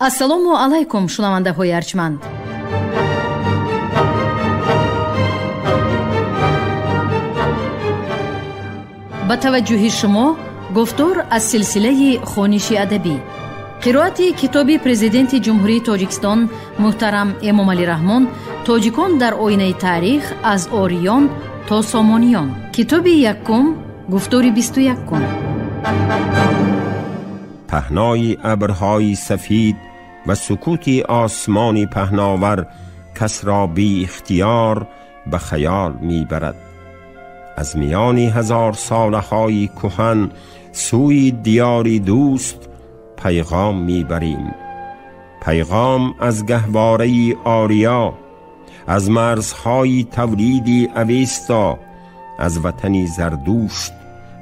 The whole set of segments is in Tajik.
Ассалому алайкум, шунавандаҳои арҷманд. Ба таваҷҷӯҳи шумо гуфтор аз силсилаи хониши адабӣ. Қироати китоби Президенти Ҷумҳурии Тоҷикистон муҳтарам Эмомалӣ Раҳмон «Тоҷикон дар оинаи таърих аз ориён то сомониён». Китоби якум, гуфтори 21. Паҳнои абрҳои сафид ва сукути осмони паҳновар кас ро беихтиёр ба хаёл мебарад. Аз миёни ҳазорсолаҳои кӯҳан сӯи диёри дӯст пайғом мебарем. Пайғом аз гаҳвораи Ориё, аз марзҳои тавлиди Авеста, аз ватани Зардушт,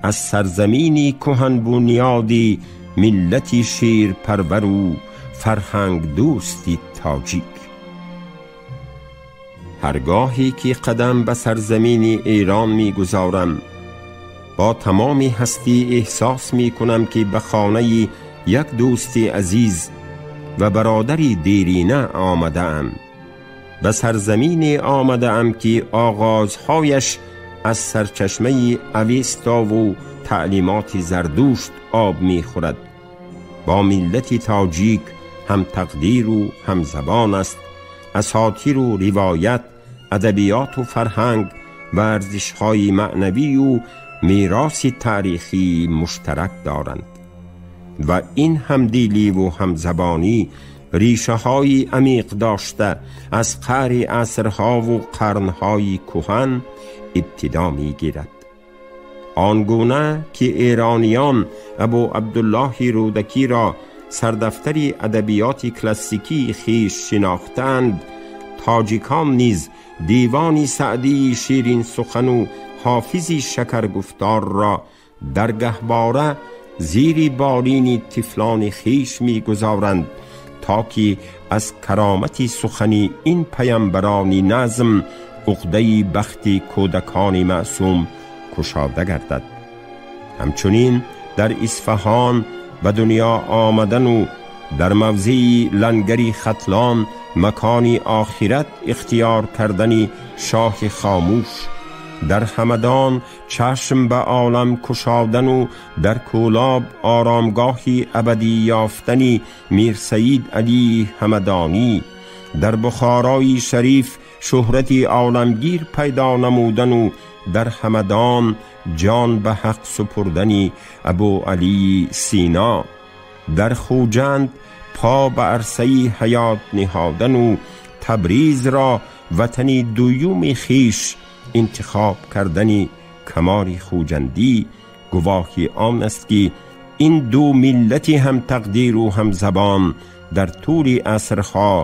аз сарзамини кӯҳанбунёди миллати шерпарвару фарҳангдӯсти тоҷик. Ҳаргоҳе ки қадам ба сарзамини Эрон мегузорам, бо тамоми ҳастӣ эҳсос мекунам, ки ба хонаи як дӯсти азиз ва бародари дерина омадаам. Ба сарзамине омадаам, ки оғозҳояш аз сарчашмаи Авестову таълимоти Зардушт об мехӯрад. Бо миллати тоҷик ҳам тақдиру ҳам забон аст. Асотиру ривоят, адабиёту фарҳанг ва арзишҳои маънавию мероси таърихӣ муштарак доранд ва ин ҳамдиливу ҳамзабонӣ решаҳои амиқ дошта аз қаъри асрҳову қарнҳои кӯҳан ибтидо мегирад. Он гуна ки эрониён Абу Абдуллоҳи Рӯдакиро сардафтари адабиёти классикии хеш шинохтаанд, тоҷикон низ девони Саъдии ширинсухану Ҳофизи шакаргуфторро дар гаҳвора зери болини тифлони хеш мегузоранд, то ки аз каромати сухани ин паямбарони назм уқдаи бахти кӯдакони маъсум кушода гардад. Ҳамчунин дар Исфаҳон ба дунё омадану дар мавзеи лангари Хатлон макони охират ихтиёр кардани шоҳи хомӯш, дар Ҳамадон чашм ба олам кушодану дар Кӯлоб оромгоҳи абадӣ ёфтани Мирсаид Алии Ҳамадонӣ, дар Бухорои шариф шӯҳрати оламгир пайдо намудану дар Ҳамадон ҷон ба ҳақ супурдани Абу Алии Сино, дар Хуҷанд по ба арсаи ҳаёт ниҳодану Табризро ватани дуюми хеш интихоб кардани Камоли Хуҷандӣ гувоҳи он аст, ки ин ду миллати ҳамтақдиру ҳамзабон дар тӯли асрҳо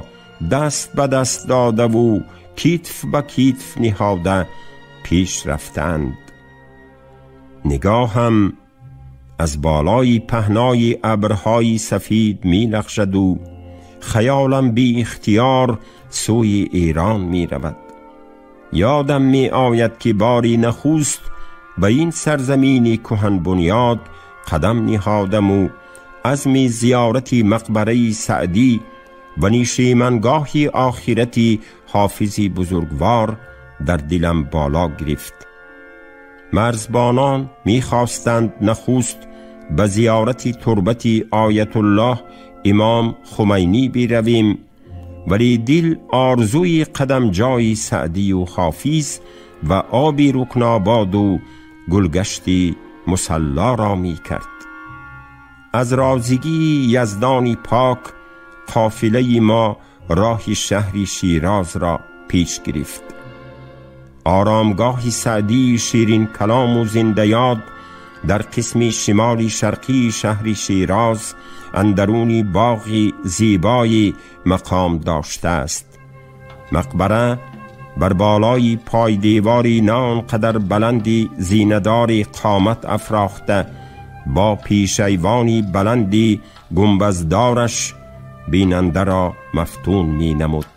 даст ба даст додаву китф ба китф ниҳода пеш рафтанд. Нигоҳам аз болои паҳнои абрҳои сафид мелағжаду хаёлам беихтиёр сӯи Эрон меравад. Ёдам меояд, ки бори нахуст ба ин сарзамини кӯҳанбунёд қадам ниҳодаму азми зиёрати мақбараи Саъдӣ ва нишемангоҳи охирати Ҳофизи бузургвор дар дилам боло гирифт. Марзбонон мехостанд нахуст ба зиёрати турбати Оятуллоҳ Имом Хумайнӣ биравем, вале дил орзуи қадамҷои Саъдию Ҳофиз ва оби Рукнободу гулгашти Мусаллоро мекард. Аз розигии Яздони пок қофилаи мо роҳи шаҳри Широзро пеш гирифт. Оромгоҳи Саъдии ширинкалому зиндаёд дар қисми шимоли шарқии шаҳри Широз андаруни боғи зебои мақом доштааст. Мақбара бар болои пойдевори на он қадар баланди зинадори қомат афрохта бо пешайвони баланди гумбаздораш бинандаро мафтун менамуд.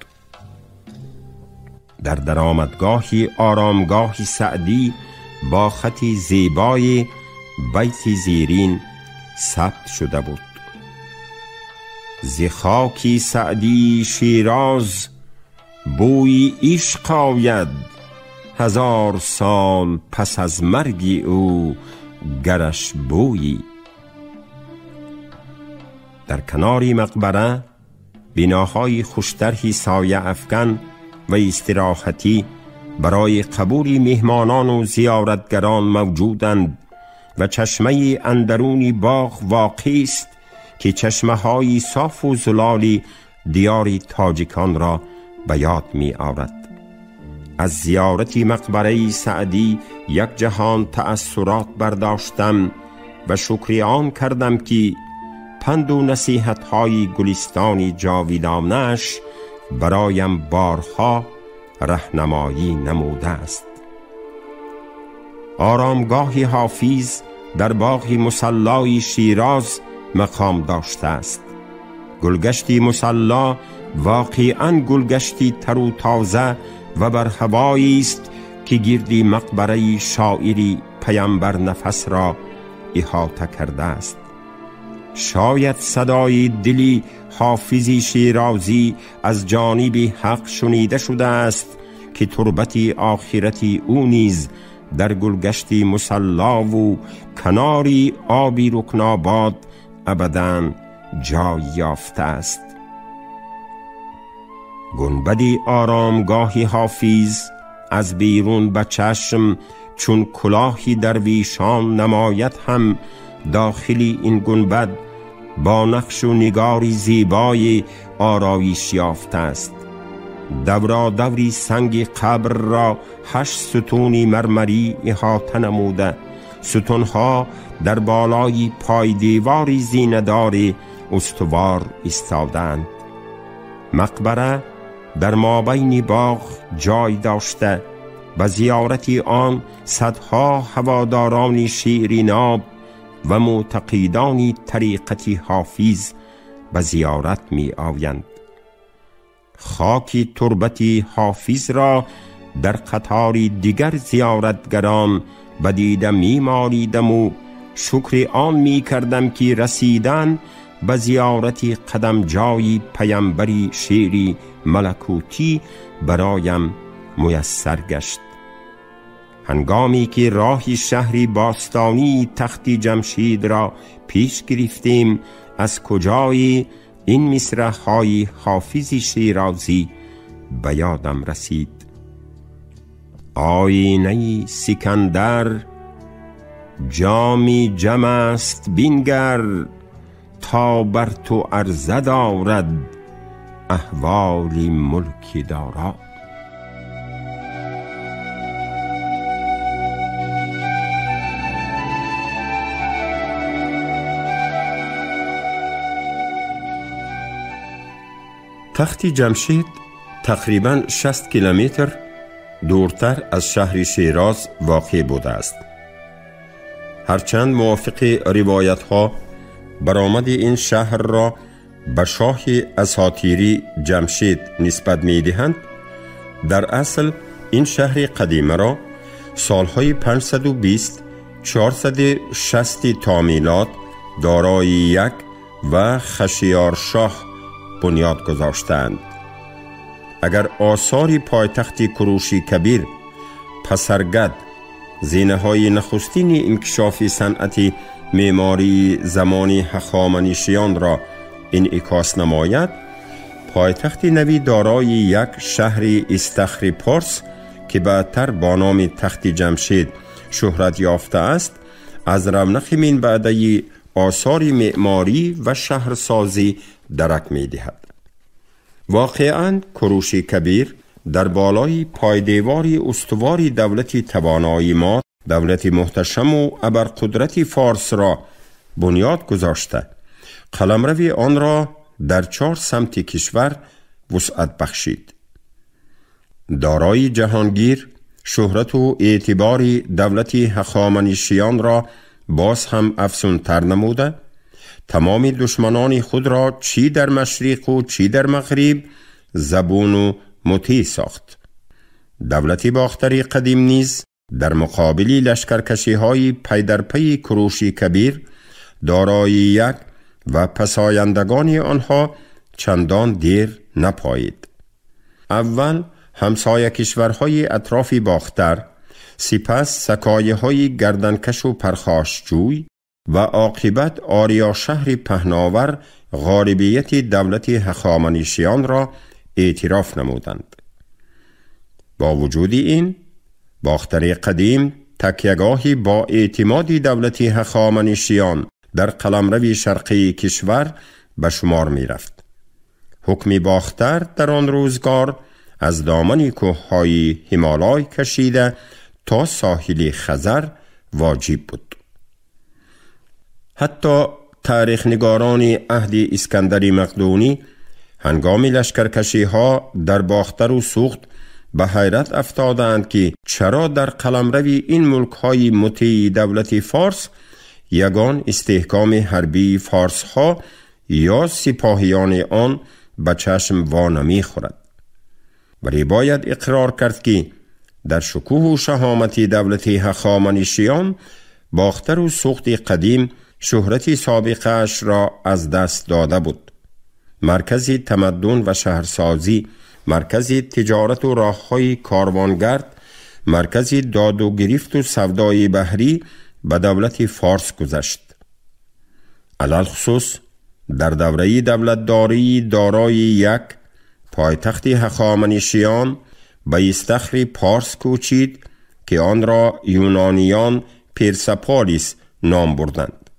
Дар даромадгоҳи оромгоҳи Саъдӣ бо хати зебои байти зерин сабт шуда буд. ز خاکی سعدی شیراز بوی عشق آید، 1000 سال پس از مرگ او گرش بویی. در کنار مقبره بناهای خوشطرحی سایه افکن و استراحتی برای قبول مهمانان و زیارتگران موجودند و چشمه اندرونی باغ واقع است که چشمه های صاف و زلالی دیار تاجیکان را به یاد می آورد. از زیارت مقبره سعدی یک جهان تأثرات برداشتم و شکر آن کردم که پند و نصیحت های گلستان جاویدانش برایم بارها رهنمایی نموده است. آرامگاه حافظ در باغ مصلای شیراز مقام داشته است. گلگشتی مصلا واقعا گلگشتی تر و تازه و بر هوایی است که گردی مقبره شاعری پیامبر نفس را احاطه کرده است. شاید صدای دلی حافظ شیرازی از جانب حق شنیده شده است که تربت آخرت او نیز در گلگشت مصلا و کناری آبی رکناباد ابداً جای یافته است. گنبد آرامگاه حافظ از بیرون به چشم چون کلاهی درویشان نماید، هم داخلی این گنبد با نقش و نگاری زیبای آرایش یافته است. دورا دوری سنگ قبر را 8 ستون مرمری احاطه نموده، ستونها در بالای پای دیواری زینه‌دار استوار ایستادند. مقبره در مابین باغ جای داشته و زیارت آن صدها هواداران شعر ناب و معتقدان طریقت حافظ به زیارت می آیند. خاک تربت حافظ را در قطار دیگر زیارتگران به دیده می مالیدم و شکر آن می کردم که رسیدن به زیارت قدم جای پیامبری شعری ملکوتی برایم میسر گشت. هنگامی که راه شهری باستانی تخت جمشید را پیش گرفتیم، از کجای این مصرع‌های حافظ شیرازی به یادم رسید: آینه سکندر جامی جم است بینگر، تا بر تو عرضه دارد احوال ملک دارا. تخت جمشید تقریباً 60 کیلومتر دورتر از شهر شیراز واقع بوده است. هرچند موافق روایت ها برآمد این شهر را به شاه اساطیری جمشید نسبت می دهند، در اصل این شهر قدیمه را سالهای 520 460 تا میلاد دارای یک و خشیارشاه بنیاد گذاشتند. اگر آثار پایتخت کوروشی کبیر پسرگد زینه‌های نخستین انکشاف صنعت معماری زمان هخامنشیان را انعکاس نماید، پایتخت نوی دارای یک شهر استخر پارس که بعدتر با نام تخت جمشید شهرت یافته است، از رونق منبعده آثار معماری و شهرسازی درک می دهد. واقعاً کوروش کبیر در بالای پایدیوار استوار دولت توانایی ما، دولت محتشم و ابرقدرت فارس را بنیاد گذاشته، قلمرو آن را در 4 سمت کشور وسعت بخشید. دارای جهانگیر شهرت و اعتبار دولت هخامنشیان را باز هم افزونتر نموده، تمام دشمنان خود را چی در مشرق و چی در مغرب زبون و مطیع ساخت. دولت باختری قدیم نیز در مقابل لشکرکشی های پی در پی کوروش کبیر دارای یک و پسایندگان آنها چندان دیر نپایید. اول همسایه کشورهای اطراف باختر، سپس سکایه های گردنکش و پرخاشجوی و عاقبت آریا شهر پهناور غالبیت دولت هخامنشیان را اعتراف نمودند. با وجود این، باختر قدیم تکیهگاهی با اعتماد دولت هخامنشیان در قلمرو شرقی کشور به شمار می رفت. حکم باختر در آن روزگار از دامن کوه‌های هیمالای کشیده تا ساحل خزر واجب بود. حتی تاریخ نگاران عهد اسکندر مقدونی هنگام لشکرکشی ها در باختر و سوخت به حیرت افتادند که چرا در قلمرو این ملک های مطیع دولت فارس یگان استحکام حربی فارس ها یا سپاهیان آن به چشم وا نمی خورد. ولی باید اقرار کرد که در شکوه و شهامت دولت هخامنشیان باختر و سوخت قدیم شهرت سابقه اش را از دست داده بود. مرکز تمدن و شهرسازی، مرکز تجارت و راه‌های کاروانگرد، مرکز داد و گرفت و سودای بحری به دولت فارس گذشت. علی‌الخصوص در دوره دولتداری دارای یک پایتخت هخامنشیان به استخر پارس کوچید که آن را یونانیان پرسپولیس نام بردند.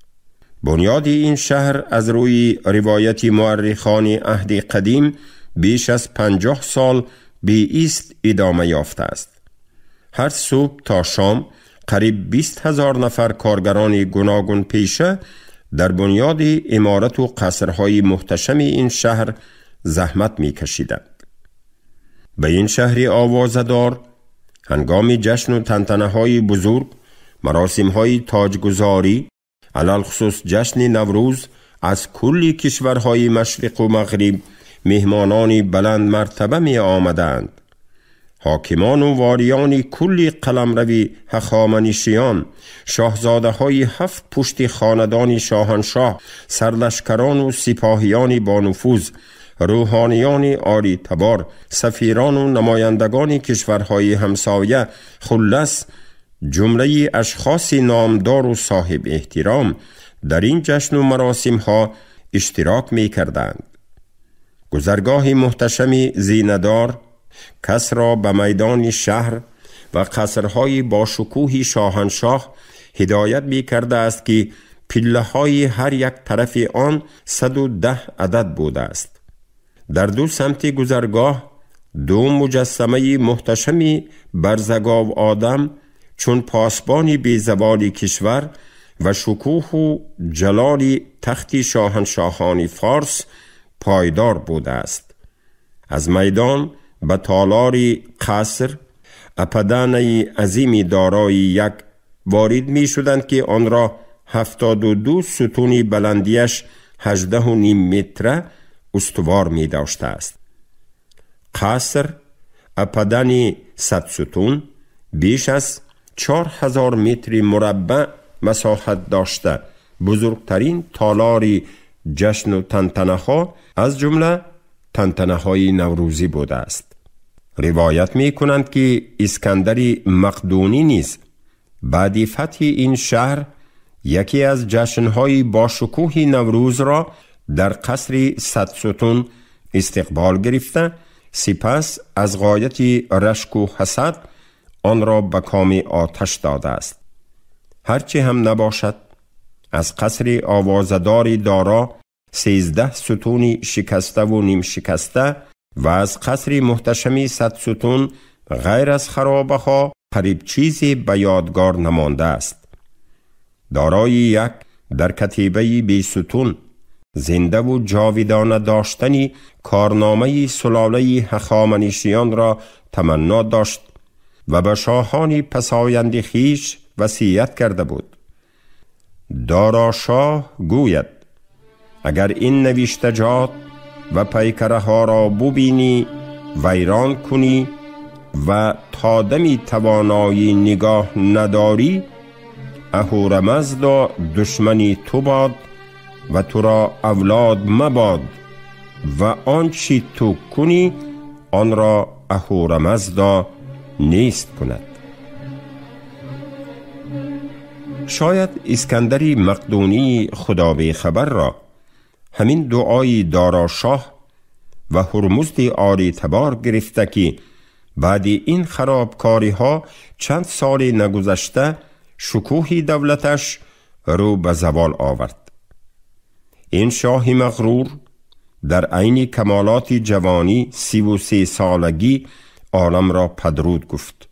بنیاد این شهر از روی روایت مورخان عهد قدیم بیش از 50 سال بی ایست ادامه یافته است. هر صبح تا شام قریب 20,000 نفر کارگران گوناگون پیشه در بنیاد عمارت و قصرهای محتشم این شهر زحمت می کشیدند. به این شهر آوازدار هنگام جشن و تنتنه های بزرگ، مراسم های تاجگذاری، علی‌الخصوص جشن نوروز، از کل کشورهای مشرق و مغرب مهمانان بلند مرتبه می آمدند. حاکمان و واریان کل قلمرو هخامنشیان، شاهزاده های 7 پشت خاندان شاهنشاه، سرلشکران و سپاهیان با نفوذ، روحانیان آری تبار، سفیران و نمایندگان کشورهای همسایه، خلص جمله اشخاص نامدار و صاحب احترام در این جشن و مراسم ها اشتراک می کردند. گذرگاه محتشم زیندار کس را به میدان شهر و قصرهای با شکوه شاهنشاه هدایت می کرده است که پله های هر یک طرف آن 110 عدد بوده است. در دو سمت گذرگاه دو مجسمه محتشم برزگاو آدم چون پاسبانی بی زوال کشور و شکوه و جلال تخت شاهنشاهان فارس پایدار بوده است. از میدان به تالار قصر اپدانه عظیمی دارای یک وارد می شدند که آن را 72 ستون بلندیش 18.5 متر استوار می داشته است. قصر اپدان 100 ستون بیش از 4000 متر مربع مساحت داشته، بزرگترین تالار جشن و تنتنه ها از جمله تنتنه های نوروزی بوده است. روایت می کنند که اسکندر مقدونی نیز بعد فتح این شهر یکی از جشنهای با شکوه نوروز را در قصر 100 ستون استقبال گرفته، سپس از غایت رشک و حسد آن را به کام آتش داده است. هرچی هم نباشد از قصر آوازدار دارا 13 ستون شکسته و نیم شکسته و از قصر محتشم 100 ستون غیر از خرابه ها قریب چیزی به یادگار نمانده است. دارای یک در کتیبه بی ستون زنده و جاویدانه داشتنی کارنامه سلاله هخامنشیان را تمنا داشت و به شاهان پسایند خویش وصیت کرده بود. دارا شاه گوید اگر این نوشتجات و پیکره ها را ببینی ویران کنی و تا دمی توانایی نگاه نداری، اهورامزدا دشمنی تو باد و تو را اولاد مباد و آنچه تو کنی آن را اهورامزدا نیست کند. شاید اسکندری مقدونی خدا بی خبر را همین دعای دارا شاه و هرمزد آری تبار گرفته که بعد این خرابکاری ها چند سال نگذشته شکوه دولتش رو به زوال آورد. این شاه مغرور در عین کمالات جوانی 33 سالگی عالم را پدرود گفت.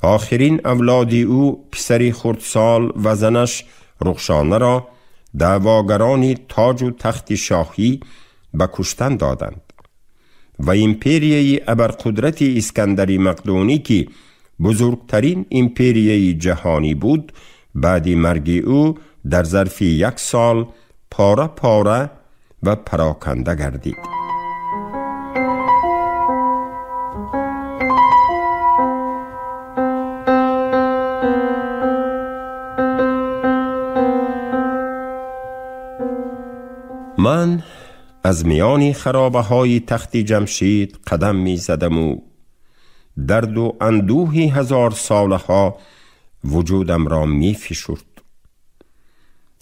آخرین اولاد او پسری خردسال و زنش رخشانه را دعواگران تاج و تخت شاهی به کشتن دادند و ایمپریه ابرقدرت اسکندری مقدونی که بزرگترین ایمپریه جهانی بود، بعد مرگ او در ظرف 1 سال پاره پاره و پراکنده گردید. من از میان خرابه های تخت جمشید قدم می زدم و درد و اندوه 1000 ساله ها وجودم را می فشرد.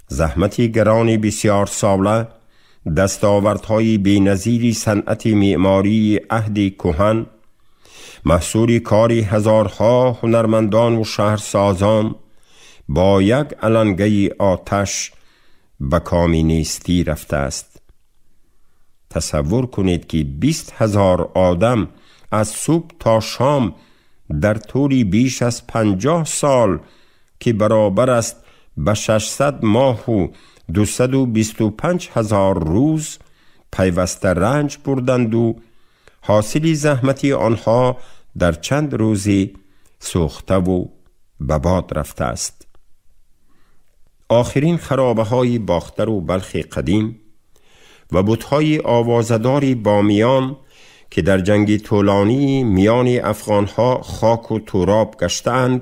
زحمت گران بسیار ساله، دستاوردهای بی‌نظیر صنعت معماری عهد کهن، محصول کار هزارها هنرمندان و شهرسازان با یک علنگه آتش به کام نیستی رفته است. تصور کنید که 20,000 آدم از صبح تا شام در طول بیش از 50 سال که برابر است به 600 ماه و 225,000 روز پیوسته رنج بردند و حاصل زحمت آنها در چند روزی سوخته و به باد رفته است. آخرین خرابه های باختر و بلخ قدیم و بت‌های آوازدار بامیان که در جنگ طولانی میان افغانها خاک و تراب گشتند،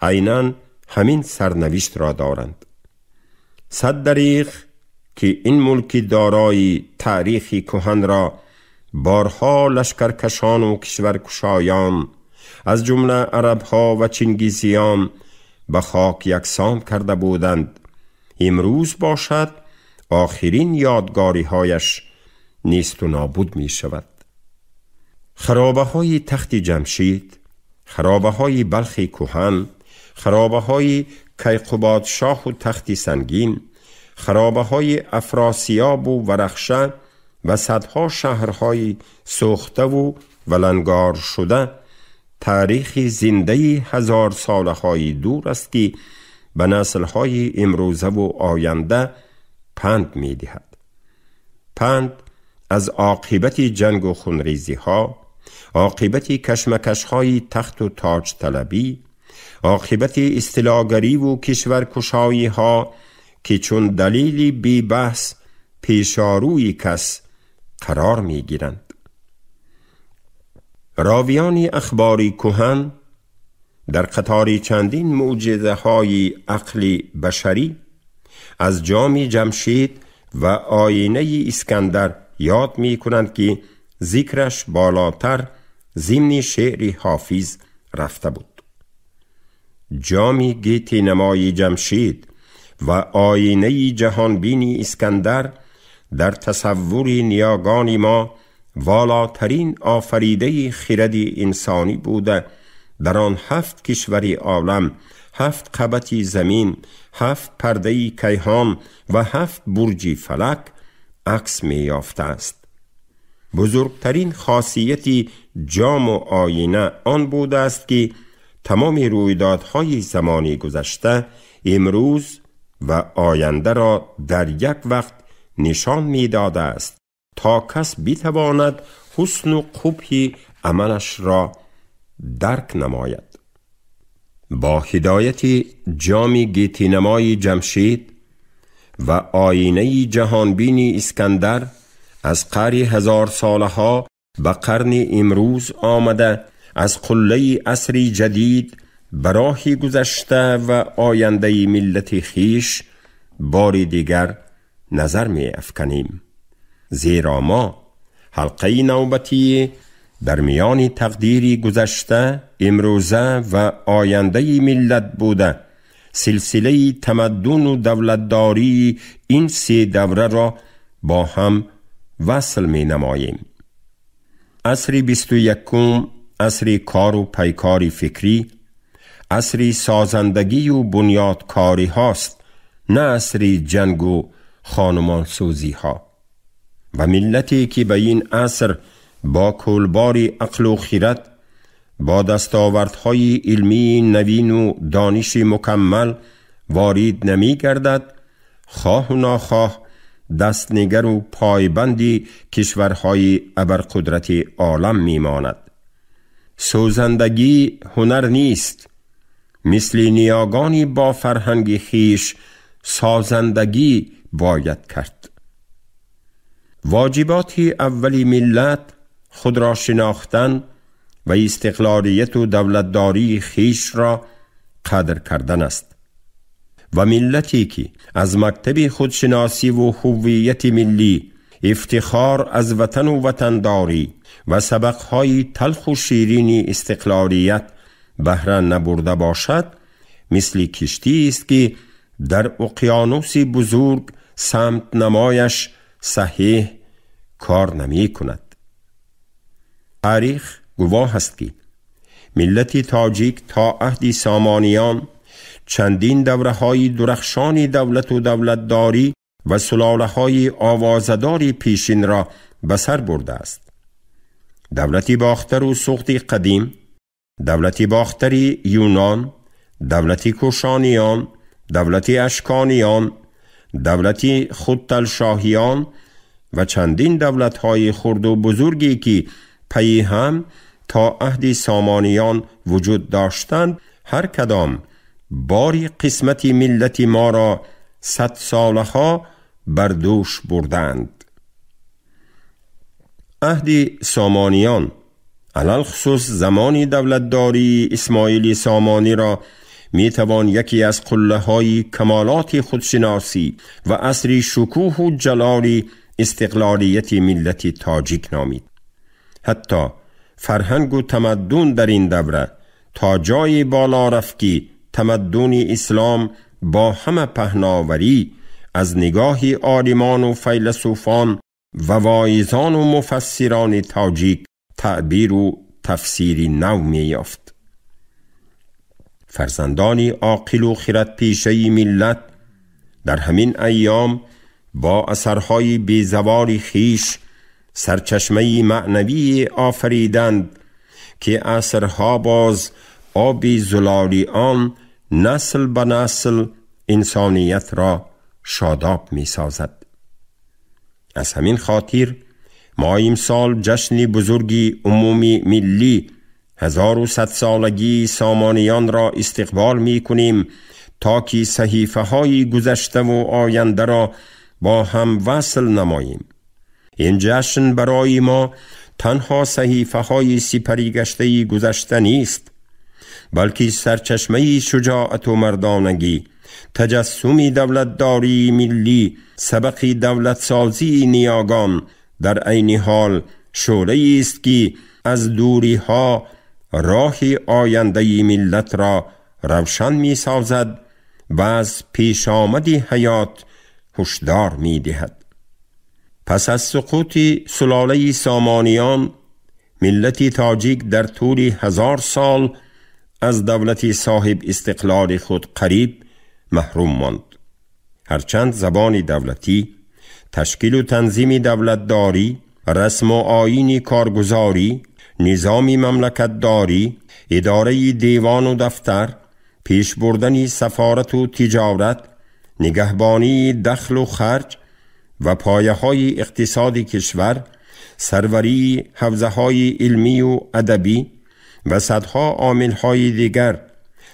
عیناً همین سرنوشت را دارند. صد دریغ که این ملک دارای تاریخی کهن را بارها لشکرکشان و کشورکشایان از جمله عربها و چنگیزیان به خاک یکسان کرده بودند، امروز باشد آخرین یادگاری هایش نیست و نابود می شود. خرابه های تخت جمشید، خرابه های بلخ کهن، خرابه های کیقباد شاه و تخت سنگین، خرابه های افراسیاب و ورخشه و صدها شهرهای سوخته و ولنگار شده تاریخ زنده 1000 ساله های دور است که به نسل های امروزه و آینده پند می دهد. پند از عاقبت جنگ و خونریزی ها، عاقبت کشمکش های تخت و تاج طلبی، عاقبت استیلاگری و کشورکشایی ها که چون دلیلی بی بحث پیشاروی کس قرار می گیرند. راویان اخباری کهن در قطار چندین معجزه های عقل بشری از جام جمشید و آینه اسکندر یاد می کنند که ذکرش بالاتر ضمن شعر حافظ رفته بود. جام گیتی نمای جمشید و آینه جهانبینی اسکندر در تصور نیاگان ما والاترین آفریده خرد انسانی بوده. در آن 7 کشور عالم، 7 قبط زمین، 7 پرده کیهان و 7 برج فلک عکس می یافته است. بزرگترین خاصیت جام و آینه آن بوده است که تمام رویدادهای زمانی گذشته، امروز و آینده را در یک وقت نشان می داده است تا کس بتواند حسن و قبح عملش را درک نماید. با هدایت جام گیتینمای جمشید و آینه جهانبین اسکندر از قرن 1000 ساله ها به قرن امروز آمده، از قله عصر جدید براهی گذشته و آینده ملت خیش بار دیگر نظر می افکنیم، زیرا ما حلقه نوبتی در میان تقدیری گذشته، امروزه و آینده ملت بوده سلسله تمدن و دولتداری این سه دوره را با هم وصل می نماییم. عصر 21، عصر کار و پیکار فکری، عصر سازندگی و بنیادکاری هاست، نه عصر جنگ و خانمان سوزی ها. و ملتی که به این عصر با کلبار عقل و خیرت، با دستاوردهای علمی نوین و دانش مکمل وارد نمی گردد، خواه و ناخواه دستنگر و پایبندی کشورهای ابرقدرت عالم می ماند. سوزندگی هنر نیست، مثل نیاگانی با فرهنگ خیش سازندگی باید کرد. واجبات اولی ملت خود را شناختن و استقلالیت و دولتداری خیش را قدر کردن است. و ملتی که از مکتب خودشناسی و هویت ملی، افتخار از وطن و وطنداری و سبقهای تلخ و شیرین استقلالیت بهره نبرده باشد، مثل کشتی است که در اقیانوس بزرگ سمت نمایش صحیح کار نمی کند. تاریخ گواه است که ملت تاجیک تا عهد سامانیان چندین دوره‌های درخشان دولت و دولتداری و سلاله‌های آوازدار پیشین را به سر برده است. دولت باختر و سقط قدیم، دولت باختری یونان، دولت کوشانیان، دولت اشکانیان، دولت خودتلشاهیان و چندین دولت‌های خرد و بزرگی که پی هم تا عهد سامانیان وجود داشتند، هر کدام باری قسمت ملت ما را 100 سالها بر دوش بردند. عهد سامانیان علالخصوص زمان دولتداری اسماعیل سامانی را می توان یکی از قله های کمالات خودشناسی و عصر شکوه و جلال استقلالیت ملت تاجیک نامید. حتی فرهنگ و تمدن در این دوره تا جای بالا رفت که تمدن اسلام با همه پهناوری از نگاه عالمان و فیلسوفان و واعظان و مفسران تاجیک تعبیر و تفسیر نو می یافت. فرزندان عاقل و خردپیشه ملت در همین ایام با اثرهای بیزوار خیش سرچشمه معنوی آفریدند که عصرها باز آب زلالی آن نسل به نسل انسانیت را شاداب می سازد. از همین خاطر ما امسال جشن بزرگی عمومی ملی 1100 سالگی سامانیان را استقبال می کنیم تا که صحیفه های گذشته و آینده را با هم وصل نماییم. این جشن برای ما تنها صحیفه های سپری گشته گذشته نیست، بلکه سرچشمه شجاعت و مردانگی، تجسم دولتداری ملی، سبق دولت سازی نیاگان، در عین حال شعله است که از دوری ها راه آینده ملت را روشن می سازد و از پیش آمد حیات هشدار می دهد. پس از سقوط سلاله سامانیان، ملت تاجیک در طول 1000 سال از دولت صاحب استقلال خود قریب محروم ماند. هرچند زبان دولتی، تشکیل و تنظیم دولتداری، رسم و آیین کارگزاری، نظام مملکتداری، اداره دیوان و دفتر، پیش بردن سفارت و تجارت، نگهبانی دخل و خرج و پایه های اقتصاد کشور، سروری حوزه های علمی و ادبی و صدها عامل های دیگر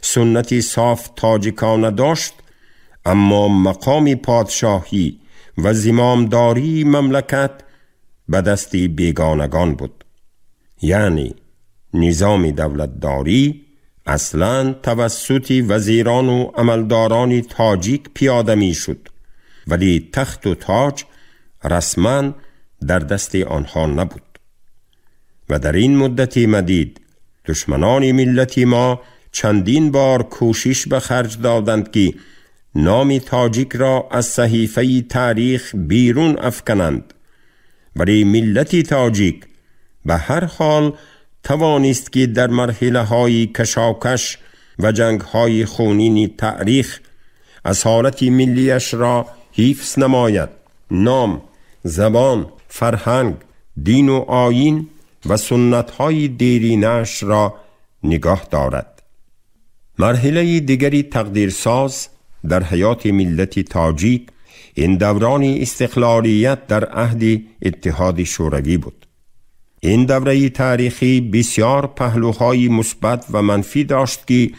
سنتی صاف تاجیکانه داشت، اما مقام پادشاهی و زمامداری مملکت به دست بیگانگان بود. یعنی نظام دولتداری اصلاً توسط وزیران و عملداران تاجیک پیاده می شد ولی تخت و تاج رسما در دست آنها نبود. و در این مدت مدید دشمنان ملت ما چندین بار کوشش به خرج دادند که نام تاجیک را از صحیفه تاریخ بیرون افکنند، ولی ملت تاجیک به هر حال توانست که در مرحله های کشاکش و جنگ های خونین تاریخ اصالت ملیش را حفظ نماید. نام، زبان، فرهنگ، دین و آیین و سنت های دیرینش را نگاه دارد. مرحله دیگری تقدیرساز در حیات ملت تاجیک این دوران استقلالیت در عهد اتحاد شوروی بود. این دوره تاریخی بسیار پهلوهای مثبت و منفی داشت که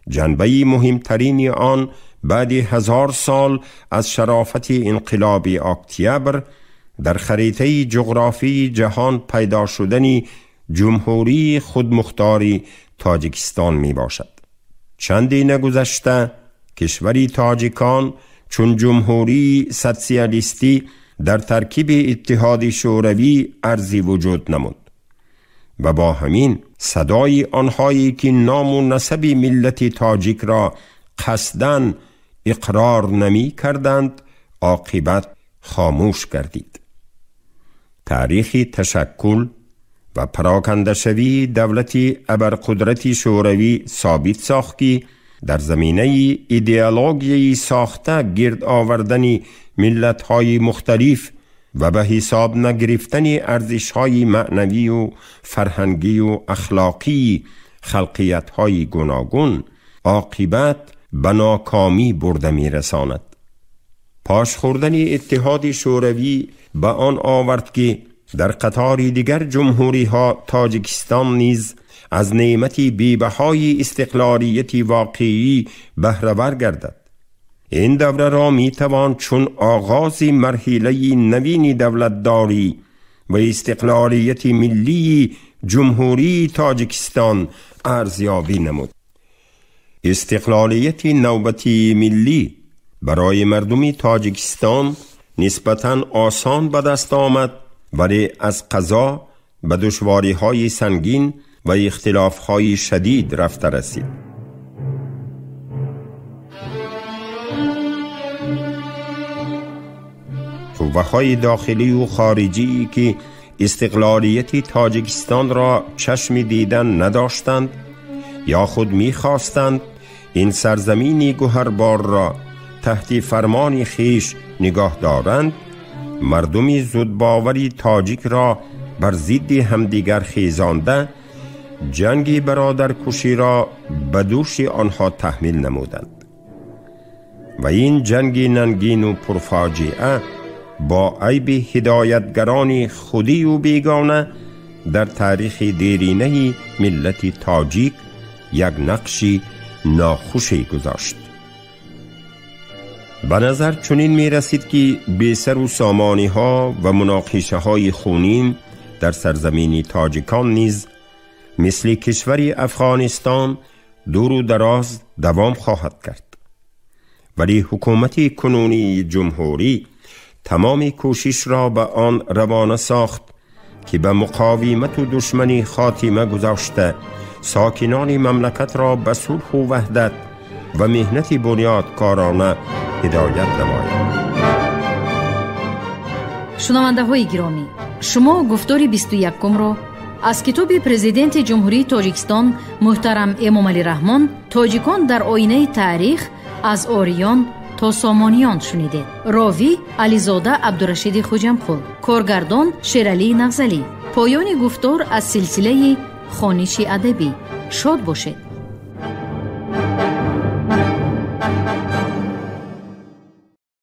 جنبه مهمترین آن بعد 1000 سال از شرافت انقلاب اکتبر در خریطه جغرافی جهان پیدا شدن جمهوری خودمختاری تاجیکستان می باشد. چندی نگذشته کشوری تاجیکان چون جمهوری سوسیالیستی در ترکیب اتحاد شوروی ارزی وجود نمود و با همین صدای آنهایی که نام و نسب ملت تاجیک را قصداً اقرار نمی کردند عاقبت خاموش گردید. تاریخ تشکل و پراکنده شوی دولت ابرقدرت شوروی ثابت ساخت که در زمینه ایدئولوژی ساخته گرد آوردن ملت‌های مختلف و به حساب نگرفتن ارزش‌های معنوی و فرهنگی و اخلاقی خلقیت‌های گوناگون عاقبت به ناکامی برده می‌رساند. پاش خوردن اتحاد شوروی به آن آورد که در قطار دیگر جمهوری‌ها تاجیکستان نیز از نعمت بی‌بهای استقلالیت واقعی بهره‌ور گردد. این دوره را می‌توان چون آغاز مرحله نوین دولتداری و استقلالیت ملی جمهوری تاجیکستان ارزیابی نمود. استقلالیت نوبتی ملی برای مردم تاجیکستان نسبتاً آسان به دست آمد، ولی از قضا به دشواری‌های سنگین و اختلاف‌های شدید رفته رسید. قوه‌های داخلی و خارجی که استقلالیت تاجیکستان را چشم دیدن نداشتند یا خود می‌خواستند این سرزمین گوهربار را تحت فرمان خویش نگاه دارند، مردمی زودباوری تاجیک را بر ضد همدیگر خیزانده جنگ برادرکشی را به دوش آنها تحمیل نمودند و این جنگ ننگین و پرفاجعه با عیب هدایتگران خودی و بیگانه در تاریخ دیرینه ملت تاجیک یک نقش ناخوشی گذاشت. به نظر چنین می رسید که بی سر و سامانی ها و مناقشه های خونین در سرزمین تاجیکان نیز مثل کشور افغانستان دور و دراز دوام خواهد کرد، ولی حکومت کنونی جمهوری تمام کوشش را به آن روانه ساخت که به مقاومت و دشمنی خاتمه گذاشته ساکنان مملکت را به صلح و وحدت و مهنت بنیادکارانه هدایت نماید. شنونده‌های گرامی، شما گفتار 21 را از کتاب پرزیدنت جمهوری تاجیکستان محترم امامعلی رحمان تاجیکان در آینه تاریخ از آریان تا سامانیان شنیدید. راوی علیزاده عبدالرشید خوجمخول، کارگردان شیرعلی نغزلی. پایان گفتار از سلسله خوانش ادبی. شاد باشید.